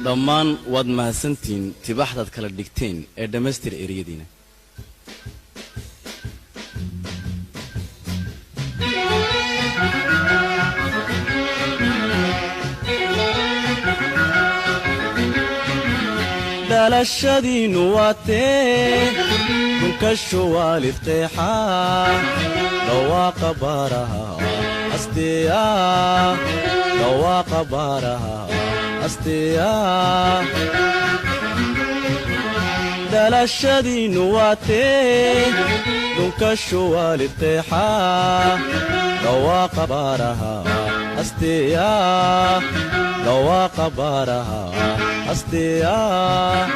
Dhammaan waad mahadsantihiin tibaaxdaad kala dhigteen ee dhammaystir ereyadiina. Dhalashadiinnu waa tee dhunkasho waalid qeexaa dhawaaqa baaraha asteeyaa dhawaaqa baaraha asteeyaa. Dhalashadiinnu waa tee dhunkasho waalid qeexaa dhawaaqa baaraha asteeyaa dhawaaqa baaraha asteeyaa.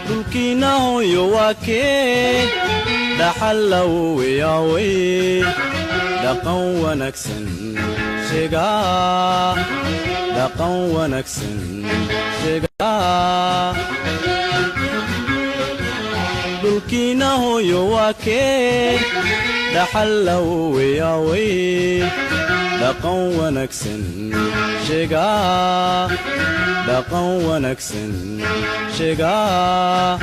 Dhulkiina hooyo waa kee dhaxallow yaawey dhaqan wanaagsan sheegaa dhaqan wanaagsan sheegaa. Dhulkiina hooyo waa kee dhaxallow yaawey dhaqan wanaagsan sheegaa dhaqan wanaagsan sheegaa.